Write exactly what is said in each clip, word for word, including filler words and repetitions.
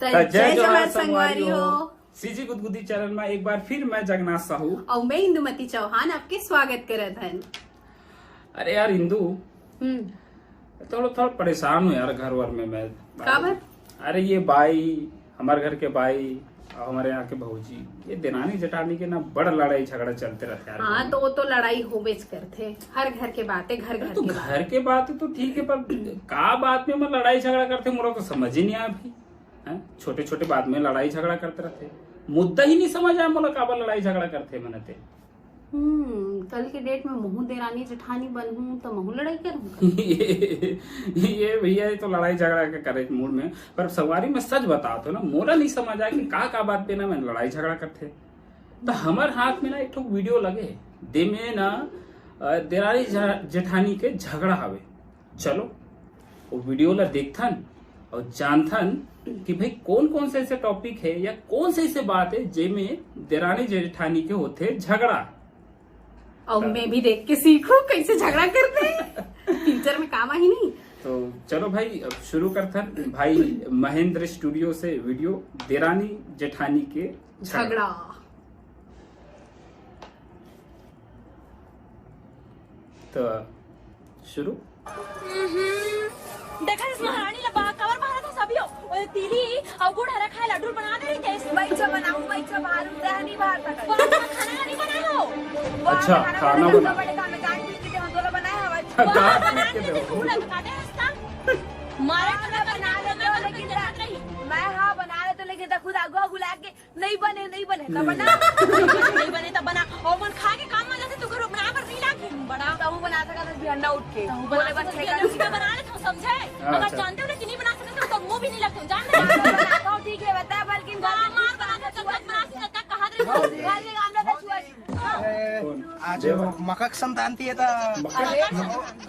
त जय जोहार संगवारी हो। सीजी गुदगुदी चैनल में एक बार फिर मैं जगन्नाथ साहू। अउ मैं इंदुमती चौहान आपके स्वागत करत हन। अरे यार इंदु, हम्म। थोड़ा, थोड़ा परेशान हूँ यार घर वर में मैं। काबर? अरे ये बाई, हमारे घर के बाई, और हमारे यहाँ के भौजी, ये देरानी जेठानी के ना बड़ लड़ाई झगड़ा चलते रहते यार हाँ, घर में। तो वो तो लड़ाई होबेच करथे, हर घर के बात है, घर घर तो के बात। घर के बात तो ठीक है, पर का बात में मैं लड़ाई झगड़ा करथे, मोला तो समझ ही नहीं आया भाई। हैं? छोटे छोटे बात में लड़ाई झगड़ा करते रहते, मुद्दा ही नहीं समझ आया मोला, काबर लड़ाई झगड़ा करथे मनते। हम्म, कल के डेट में महू देरानी जेठानी बनहूं त महू लड़ाई करहूं का? ये भैया, ये तो लड़ाई झगड़ा के करे मूड में, पर संगवारी में सच बतावत हो ना, मोला नहीं समझ आया कि का का बात पे ना मैं लड़ाई झगड़ा करथे। तो हमर हाथ में ना एक ठो वीडियो लगे, दे में ना अ, देरानी झ-, जेठानी के झगड़ा हवे। चलो वो वीडियो ला देखथन और जानथन कि भाई कौन कौन से ऐसे टॉपिक है या कौन से ऐसे बात है जेमे देरानी जेठानी के होथे झगड़ा। और मैं भी देख के सीखूं कैसे झगड़ा करते हैं। फ्यूचर में काम आही नहीं। तो चलो भाई, अब शुरू करथन भाई महेंद्र स्टूडियो से वीडियो, देरानी जेठानी के झगड़ा। झगड़ा। तो शुरू। देखा इस महारानी ला बा-, कवर मारा था सभी हो। ओए तीली, अब गुड़ हरा खाए लड्डू बना दे रही थे। मैं अच्छा बनाऊं, मैं अच्छा बाहर उतरा नहीं बाहर तक। वो आज खाना नहीं बनाया हो। वो अच्छा, आज खाना खाना बना बना। बड़े काम में जान पीस के हम दोनों बनाए हवा। जान पीस के दे। पूरा काटे रास्ता। मारे मैं बना लेते हो, लेकिन मैं हाँ बना लेते हो, लेकिन खुद आगू आगू लाग के नहीं बने, नहीं बने, तब बना। नहीं बने तब बना। और मन खा के काम आ जाते तो घर बनाए पर नहीं लागे। बड़ा तब बना सका था बिहन्ना उठ के। तब बना बोले बस सकते ठेका हो, नहीं। बना लेते हो, समझे? हाँ, अगर अच्छा। जानते हो ना कि नहीं बना सकते हो, तो मुंह भी नहीं लगते हो, जानते हो? बनाता हूँ, ठीक है, बता, बल्कि घर में मार बना सकते हो, बना सकते हो, कहा दे। घर के काम में तो छुआ। ए, आज वो मकर संक्रांति है तो मकर?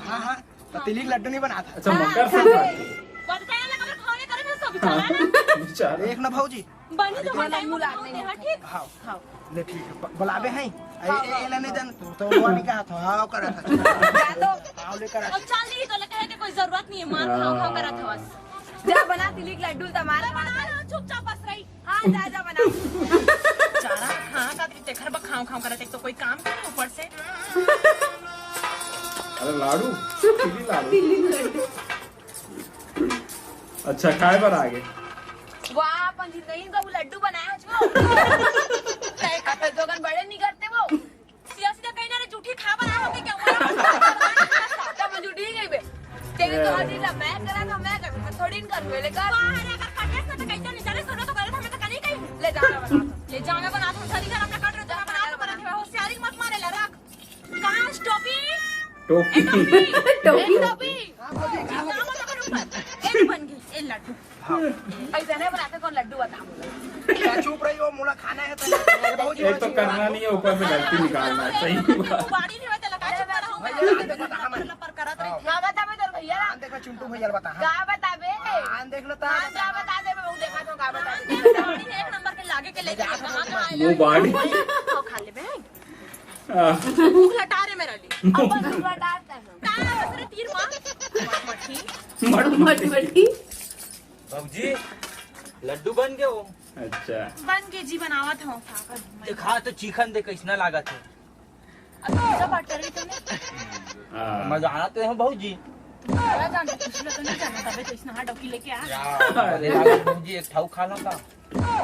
हाँ, हाँ, तो तिली के लड्डू नहीं बनाता। अच्छा, मकर संक्रांति। बनता है ना, मगर खाने करे में सब बेचारा है। बेचारा। देख ना भौजी, बनी तो हमारे मुंह लाग नहीं। हाँ, ठीक। हाँ। हाँ। ले ठीक है, ब-, बुलावे हैं। ए, हाँ, ए, हाँ। ए, लेने दन, तो वो नहीं कहा था, हाँ, करा था। जा तो। हाँ, ले करा अब था। चल दी तो ले कहे के कोई जरूरत नहीं है, मार खाओ, खाओ करा था बस। जा बना तिली के लड्डू तो मार। बना लो, चुपचाप बस रही। हाँ, जा, जा बना। चारा हाँ का तेखर बा खाओ, खाओ करत, एक तो कोई काम करे ऊपर से। अरे लाडू, तिली लाडू। तिली लड्डू। अच्छा, काय बर आगे? वाह, अपन जिंदगी का वो लड्डू बनाया है जो। तय का तो जोगन बड़े नहीं करते वो। सीधा सीधा कहीं ना रे, जूठी खा बना होके क्या हुआ? तब जूठी गई बे। तेरे तो हर चीज मैं करा था, मैं कर, थोड़ी न कर, मेरे कर। बाहर अगर कटे से तो कहीं तो नहीं जाने, सुनो तो करे था, मैं तो कल ही कहीं। ले जाना बना तो। ले जाना बना तो, सारी घर अपना काट रहे हो, तो बना तो बना, होशियारी मत मारे ला, रख। कहाँ है टोपी? टोपी। ए, टोपी। टोपी। ए, टोपी। हाँ, बोलिए, कहाँ नाम बता कर ऊपर। ए, बन गई, ए, लड्डू। हाँ। ऐसे नहीं बनाते, कौन लड्डू बता? क्या चुप रही हो, मुला खाना है तो। अरे, बहुत एक तो जोर से करना नहीं है, ऊपर से गलती निकालना है, सही बात। बाड़ी नहीं होते, लगा चुप रहो, मैं भैया, आगे बता, हमें। मतलब पर करत रही। हाँ। का बताबे तोर भैया? हाँ, देखो, चिंटू भैया बता, हाँ। का बताबे? हाँ, देख लो, ता हाँ, बता। का बता दे, मैं देखा तो का बता दे। बाड़ी एक नंबर के लागे के लेके कहाँ कहाँ है? वो बाड़ी। खाओ, खा ले बे। हाँ। भूख लटा रे मेरा ली। अपन भूख लटा रे। का रे तीर मार। मटमटी। मटमटी। भौजी, लड्डू बन गए हो? अच्छा। बन के जी बनावत हूँ। देखा तो चीखन दे, कैसना लागत है। अब पूजा पाठ कर रही तुमने? हाँ। मजा आना तो है भौजी। बड़ा जानते, कुछ लोग तो नहीं जानते, तबे तो इसने हाथ डौकी लेके आ। यार, भौजी, एक ठाऊ खा ला का?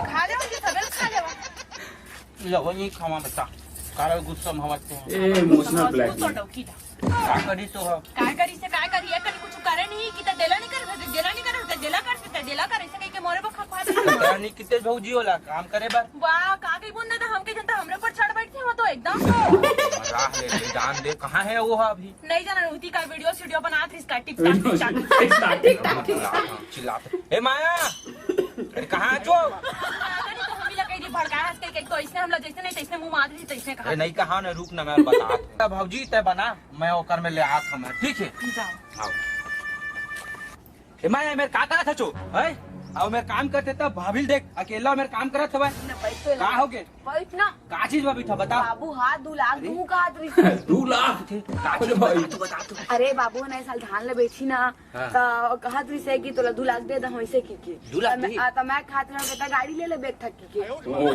खा ले, उनकी तबीयत खा ले। लो, वो नहीं खावा बेटा, कारण गुस्सा में हवा से। ए, emotional blackmail। तो डौकी दा। का करी तो हो? का करी से का करी? ये करी कुछ करे नहीं, कि त देला नहीं करे, त देला नहीं करे, त देला कर, त देला करे, से कह के मोरे पर खपा दे। देला नहीं किते भौजी होला, काम करे बर। वाह, का कही बोल ना, तो हमके जनता हमरे पर चढ़ बैठे हो तो एकदम। राह ले, ले, जान दे, कहाँ है वो अभी? नहीं जाना, उती का वीडियो, वीडियो बना थे, इसका टिकटॉक, टिकटॉक। TikTok, TikTok. चिल्लात। ए माया, अरे कहाँ जो? अरे तो हम ही लगे जी भड़का हंस के, तो इसने हम लोग जैसे नहीं, तैसे मुंह मार दी, तैसे कहा। अरे नहीं कहा ना, रुक ना, मैं बता। भौजी तय बना, मैं ओकर में ले आत हूँ मैं, ठीक है? जाओ। आओ। ए माया, मेरे का करत हचो, हैं? अउ मेर काम करथे त भाभी ल देख, अकेला मेर काम करत हवय। ना, बैठ तो का ना। हो गे? बैठ ना। का चीज भाभी था बता। बाबू, हाँ, दू लाख अरे। दूँ कहत रहिस। दू लाख? का अरे चीज भाई। बता तो, बता तो। अरे बाबू, ना, ए साल धान ले बेची ना, हाँ। त कहत रहिस हे कि तोला दू लाख दे दहूँ, अइसे कहिके। दू लाख त मैं, दे? आ, त मैं कहत रहेंव, "बेटा, गाड़ी ले ले, बेटा," कहिके। ओ, ओ,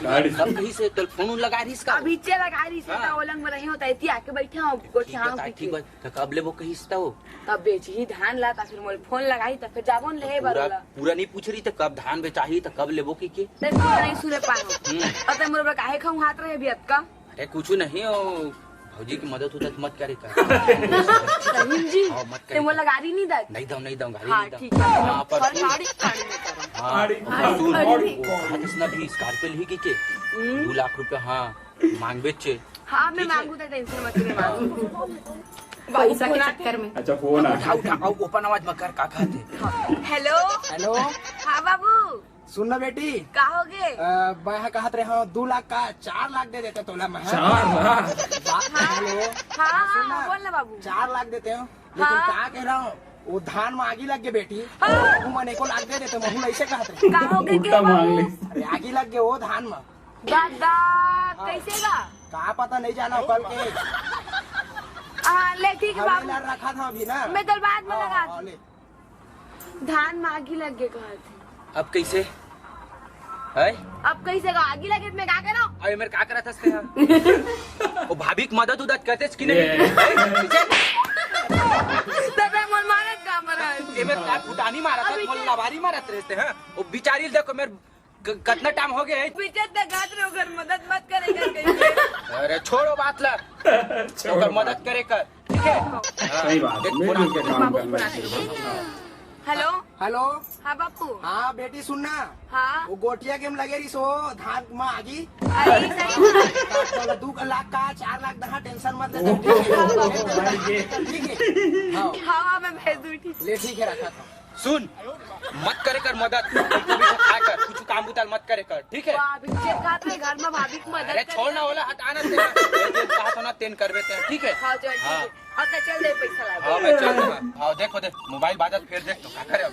गाड़ी। तब कहिस हे, तोला फोन उन लगाय रहिस का? अभी चे लगाय रहिस हे, हाँ। त ओलंग में रहे हो, त एती आके बैठे हो, ठीक गोठियाव बता, कहिके। ठीक बता। त कब लेबो कहिस त वो? तब बेचही धान ला, त फिर मोला फोन लगाही, त फिर जाबो न लेहे बर पूरा, ओला। पूरा नहीं पूछ रही, त कब धान बेचाही, त कब लेबो कहिके? नहीं, पूरा नहीं सुने पाए हो। हम्म। अउ तैं मोर बर काहे खंउहात रहे अभी अतका? अरे कुछ नहीं हो, भौजी की मदद उदद मत करे कर। सही जी? हाँ, मत करे तैं मोला कर। गाड़ी नहीं दे? नहीं दऊँ, नहीं दऊँ, गाड़ी हाँ, नहीं दऊँ। ठीक है। हाँ, पर पर गाड़ी, गाड़ी नहीं करूँ। हाँ, गाड़ी, और सुन, गाड़ी। वो कहा किसने भी Scorpio ली कहिके, हम्म। दू लाख रुपया, हाँ। मांगबे चे। हाँ, मैं ठीक है। मांगू त tension मत ले, मैं मांगू। पैसा के चक्कर में। अच्छा, फोन आ उठा, उठा, अउ open आवाज में कर, का कहत हे? हेलो। हेलो। हाँ बाबू। सुन ना बेटी। का हो गे? अ, मैं हा कहत रहे हूँ, दू लाख का चार लाख दे देते तोला मैं। चार लाख? बा-, हाँ। हेलो। हाँ, हाँ, सुन ना। हाँ, बोल ना बाबू। चार लाख देते हो, लेकिन हाँ। का कह रहा हूँ, वो धान में आगी लग गई बेटी। हाँ। वो मन एको लाख दे देते, महू ऐसे कहत रहे। का हो गे उल्टा के मांग बाबू? ले। अरे आगी लग गई वो धान में। दादा, हाँ। कैसे बा? का पता, नहीं जाना कल के। हाँ, ले ठीक है हाँ, बाबू। ले ना, रखा था अभी ना। मैं तोला बाद में हाँ, लगा हाँ, दूँ। ले। धान में आगी लग गए कहत हे। अब कैसे? है? अब कैसे का आगी लगे त मैं का करूँ? अबे मेर का करत हस तैं हा? वो भाभी की मदद उदद करतेस कि नहीं? ये। दादा, मोर मारत का मरत? ये मेर का फुटानी मारत अभी हस, मोर तो लबारी मारत रहे हस तैं हा। वो बिचारी देखो मेर क-, कतना टाइम हो गया है? पीछे तक हाथ रहो, घर मदद मत करे कर कहीं। अरे छोड़ो बात ला। छोड़ो ओकर मदद बात। करे कर, ठीक है? हाँ, सही बात, देख, मिलजुल के काम करना चाहिए। हेलो। हेलो। हाँ बापू। हाँ बेटी सुन ना। हाँ। वो गोठिया के में लगे रहिस वो धान में आगी। अरे सही में। तो दू लाख का, चार लाख दहा, tension मत ले। ओ, ओ, ओ, ओ, भाई, ये। ठीक है। हाँ। हाँ, हाँ, मैं भेज दूँ, ठीक। ले ठीक है, रखा था। सुन, मत करे कर मदद, तू भी तो खाय कर, कुछ काम बुता ल मत करे कर, ठीक है? वाह, अभी चेक खात रहे, घर में भाभी की मदद अरे करे छोड़ ना, कर। ओला हटा ना तेन, ये जो चाहत हो ना तेन करबे तेन, ठीक है? हाँ, चल, ठीक हाँ। है। अब तो चल दे पैसा ला। हाँ, मैं चल दूंगा। हाँ, देखो दे, मोबाइल बाजत फिर देख तो का करे अब।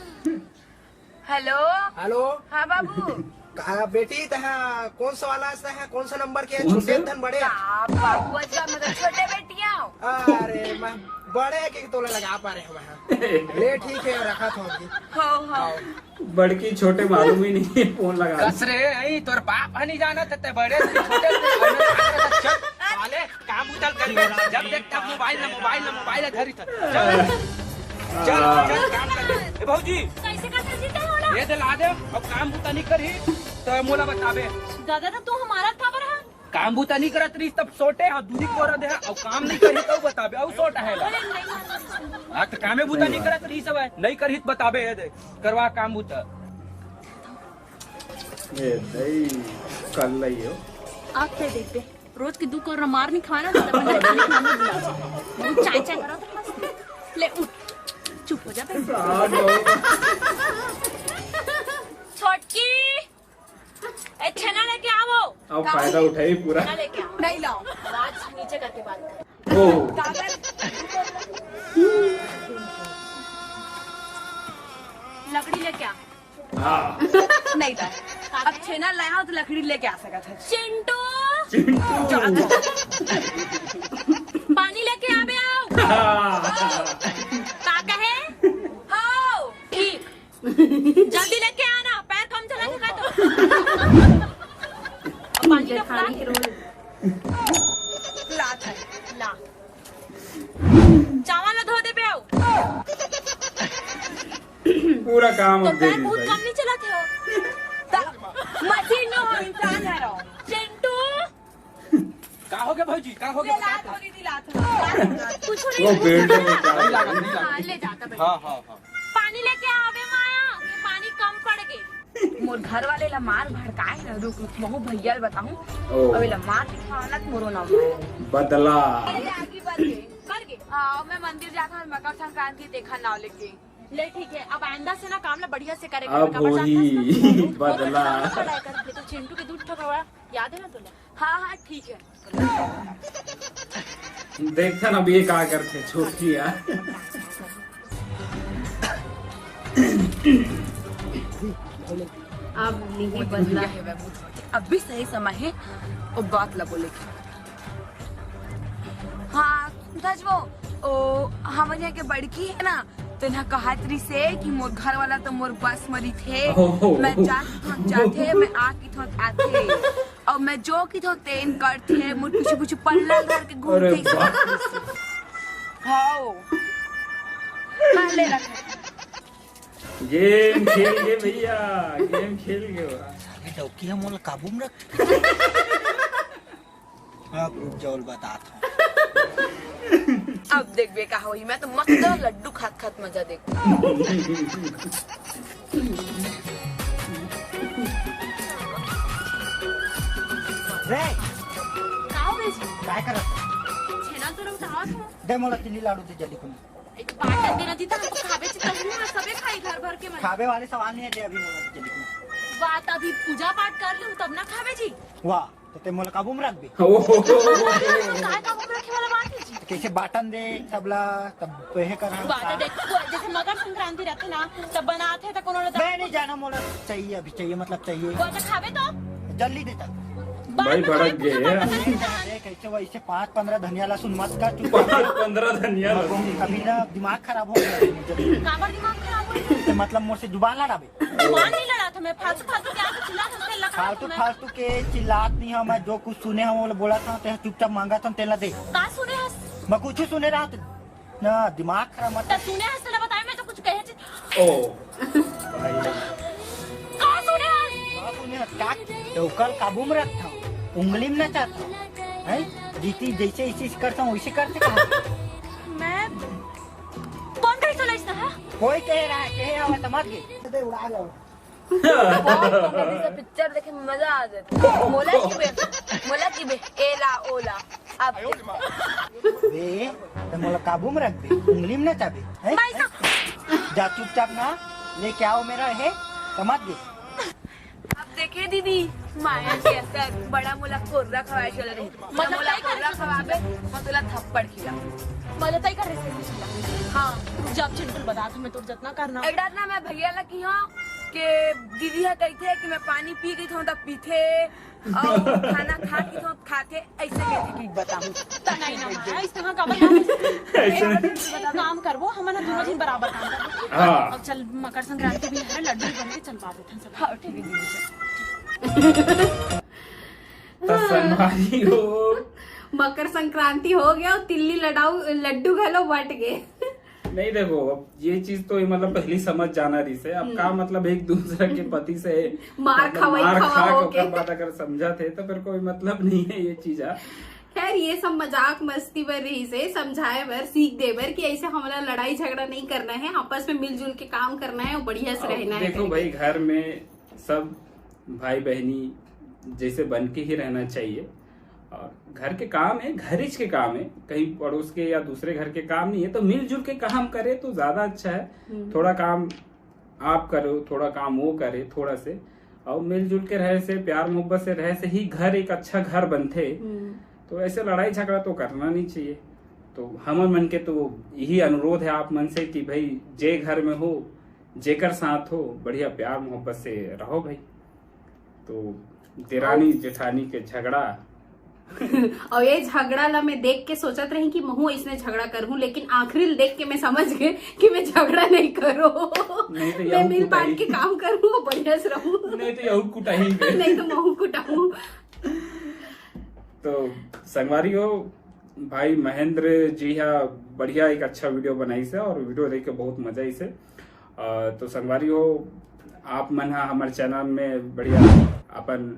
हेलो। हेलो। हाँ बाबू। का बेटी, तहा कौन सा वाला से है, कौन सा नंबर के है? कौन छोटे से? धन बड़े? का बाबू, अजगा मतलब छोटे बेटिया हो। अरे, मैं बड़े के तोला लगा पा रहे हो वहाँ। ले, ठीक है, रखा था अभी। हो, हो। आओ। बड़की छोटे मालूम ही नहीं है, फोन लगा। कस रे, आई तोर बाप ह नहीं जानत हे, ते बड़े से छोटे से, चल, साले, काम उतार कर ले। जब देख तब मोबाइल ना, मोबाइल ना, मोबाइल ना धरी था। चल, चल, चल, काम कर ले। ए भौजी, कैसे का सर जी तय होला? ये दे ला दे, अब काम बुता नहीं करी, तो मोला बताबे। दादा, तो तू हमारा खबर है? काम बुता नहीं करत रहिस तब सोटे हा, दूरी कोरा दे हा, अब काम नहीं करी तब बताबे, अब सोटा है ला। अरे नहीं। हाँ, तो कामे बुता नहीं करत रहिस अब, नहीं करही त बताबे, ये दे, करवा काम बुता। ए, दई, कर लइयो। आप क्या देखते? रोज के दू करोड़ मार नहीं खाना, तो अपन खाना खाने बुला। बहुत चाय चाय करो तो बस। ले उठ, चुप हो जा बे। छोटकी, ए छेना लेके आओ। अब फायदा उठाई पूरा। छेना लेके आओ। नहीं लाओ। आवाज नीचे करके बात कर। ओ। कागज। लकड़ी लेके आ। हाँ। नहीं था। अब छेना लाया हो तो लकड़ी लेके आ सकत हे। चिंटू। चिंटू। पानी लेके आबे आओ। हाँ। का कहे? हो। ठीक। जल्दी लेके आना, पैर कम चला के तो। अब पानी का जेठानी के रोल। ला था, ला। चावल ला धो देबे आओ। पूरा काम तो अब दे पैर दी बहुत भाई। कम नहीं चलाते हो। ता-, मशीन न हो, इंसान है रहो। चिंटू। का हो गया भौजी, का हो गया, ये बता लात तो। हो रही थी, लात हो रही थी। कुछ वो नहीं। बेल्ट में क्या नहीं लगा, नहीं लगा। हाँ, ले जाता भाई। हाँ, हाँ, हाँ। पानी लेके आवे माया, ये पानी कम पड़ गए। मोर घर वाले ला मार भड़काए ना, रुक, रुक, महू भैया ल बताऊं। ओ। अब एला मार के खाना त मोरो नाम है। बदला। अरे, आगे बढ़ गए, बढ़ गए। हाँ, मैं मंदिर जाता हूँ, मकर संक्रांति देखा नाव लेके। ले, ठीक है, अब आइंदा से ना काम ला बढ़िया से करे कर, अब काबर जानता वही है ना? बदला। बहुत अच्छा पढ़ाई कर, ये तो चिंटू के दूध ठकवा याद है ना तोला? हाँ, हाँ, ठीक है। देखथन अब ये का करथे छोटकी यार। अब नहीं बदला है। अभी सही समय है वो बात ला बोले के। हाँ, सुधा जी, वो, ओ, हमर यहाँ के बड़की है ना, तो इन्हा कहत रहिसे कि मोर घर वाला तो मोर बस म रहिथे। ओहो। मैं जा किथों जाथे, मैं आ किथों आथे, और मैं जो किथों तेन करथे, मोर पीछे पीछे पल्ला धर के अरे घूमथे। बाप रे। हाँ। हाँ, ले रख। गेम खेल के भैया, गेम खेल के बा। साले डौकी ह मोला काबू में रख। अब रुक जाओ, बतात हूँ। अब देखबे का होही, मैं तो मस्त लड्डू खात खात मजा देख। रे, का हो गइस? काय करत? छेना तो उठावत हो। दे मोला चीनी लाडू दे जल्दी कुनी। एक बाटन देना जी, त हम तो खाबे ची, तब हम सबे खाई घर भर के मन। खाबे वाले सवाल नहीं है, दे अभी मोला दे जल्दी कुनी। बात अभी पूजा पाठ कर लूं तब ना खाबे जी। वाह, तो ते मोला काबू में रखबे? ओहो। काय काबू में रखे वाला बात है जी? तो कैसे बाटन दे सबला, तब पेहे कर हम बात खा। देख, वो जैसे मकर संक्रांति रहते ना, तब बनाते तो कोनो मैं नहीं जाना, मोला चाहिए, अभी चाहिए, मतलब चाहिए। वो तो खाबे तो? जल्दी दे तब। भाई भड़क गए हैं। देख, ऐसे वैसे पाँच पन्द्रह धनिया लहसुन मत कर, चुप। पाँच पन्द्रह धनिया लहसुन। अभी ना दिमाग खराब हो गया है मुझे। काबर दिमाग खराब हो गया? तो मतलब मोर से जुबान लड़ाबे। जुबान नहीं लड़ा था मैं, फालतू फालतू क्या कुछ चिल्ला था, तेल लगा फालतू था मैं। फालतू के चिल्लात नहीं है, मैं जो कुछ सुने हूँ वो बोला था, ते चुपचाप मांगा था, तेला दे। का सुने हस? मैं कुछ सुने रहा था। ना, दिमाग खराब मत त सुने हस, तेला बताए, मैं तो कुछ कहे ची-, ओ। का सुने हस? का सुने हस? का? तो कल काबू में रखता हूँ, उंगली में नचाता हूँ, हैं? जीती जैसे इसी करता हूँ, इसी करते कहा। मैं कौन कही सुनाइस ना, हाँ? कोई कह रहा है, कहे हवा तो मत गए। उड़ा गया। बहुत comedy से पिक्चर देखे में मजा आ जाता। मोला की बे, मोला की बे, एला ओला। आप बे, तो मोला काबू में रख दे, उंगली में नचाबे, हैं? भाई साहब। जा चुपचाप ना, लेके आओ मेरा है, समझ गए? अब देखे दीदी, माया के असर, बड़ा मोला कोर्रा खवाए चल रही। मतलब मोला तय कर कोर्रा खवाबे, मैं तोला थप्पड़ खिला। मतलब तय कर रहे थे। हाँ। रुक जा, अब चिंटू बता, तुम्हें तो जितना करना। एक रात ना मैं भैया ला की हाँ के दीदी हा कहिथे कि मैं पानी पी गई था, तब पीथे, और खाना खा के तो खाथे, ऐसे कहिथे कि बताऊं। त नहीं ना माया, इस तरह का बता। ऐसे काम करबो, हम ना दोनों दिन बराबर काम करबो। हाँ। अब चल, मकर संक्रांति भी है, लड्डू बन के चल बाबू। हाँ, ठीक है दीदी, चल। त संगवारी हो। मकर संक्रांति हो गया और तिल्ली लडाऊ, लड्डू घलो बट गए। नहीं, देखो, अब ये चीज तो ये मतलब पहली समझ जाना रही से। अब का हम्म। मतलब एक दूसरे के पति से मार मतलब खवाई मार खवा खा के होके। ओकर बाद अगर समझा थे तो फिर कोई मतलब नहीं है ये चीज है। खैर, ये सब मजाक मस्ती बर रही से, समझाए बर, सीख दे बर कि ऐसे हमारा लड़ाई झगड़ा नहीं करना है, आपस में मिलजुल के काम करना है और बढ़िया से अब रहना है देखो करके। भाई, घर में सब भाई बहनी जैसे बन के ही रहना चाहिए। और घर के काम है, घरिच के काम है, कहीं पड़ोस के या दूसरे घर के काम नहीं है, तो मिलजुल के काम करे तो ज्यादा अच्छा है। हम्म। थोड़ा काम आप करो, थोड़ा काम वो करे, थोड़ा से, और मिलजुल के रहे से, प्यार मोहब्बत से रहे से ही घर एक अच्छा घर बनथे। हम्म। तो ऐसे लड़ाई झगड़ा तो करना नहीं चाहिए। तो हमन मन के तो यही अनुरोध है आप मन से कि भाई, जे घर में हो, जेकर साथ हो, बढ़िया प्यार मोहब्बत से रहो भाई। तो देरानी जेठानी के झगड़ा। और ये झगड़ा ला मैं देख के सोचत रही कि महू इसने झगड़ा करूं, लेकिन आखिरी देख के मैं समझ गए कि मैं झगड़ा नहीं करूं। नहीं तो मैं यहू मिल बांट कुटाही। के काम करूं, बढ़िया से रहूं। नहीं तो यहू कुटाही। नहीं तो महू कुटाऊं। तो संगवारी हो, भाई महेंद्र जी हा बढ़िया एक अच्छा वीडियो बनाइस हे और वीडियो देख के बहुत मजा आइस हे। अ, तो संगवारी हो, आप मन हा हमर चैनल में बढ़िया अपन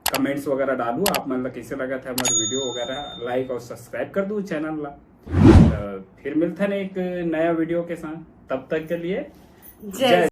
कमेंट्स वगैरह डालू, आप मन ला कैसे लगत हे हमर वीडियो वगैरह, लाइक और सब्सक्राइब कर दू चैनल ला। तो फिर मिलथन एक नया वीडियो के साथ, तब तक के लिए जय जय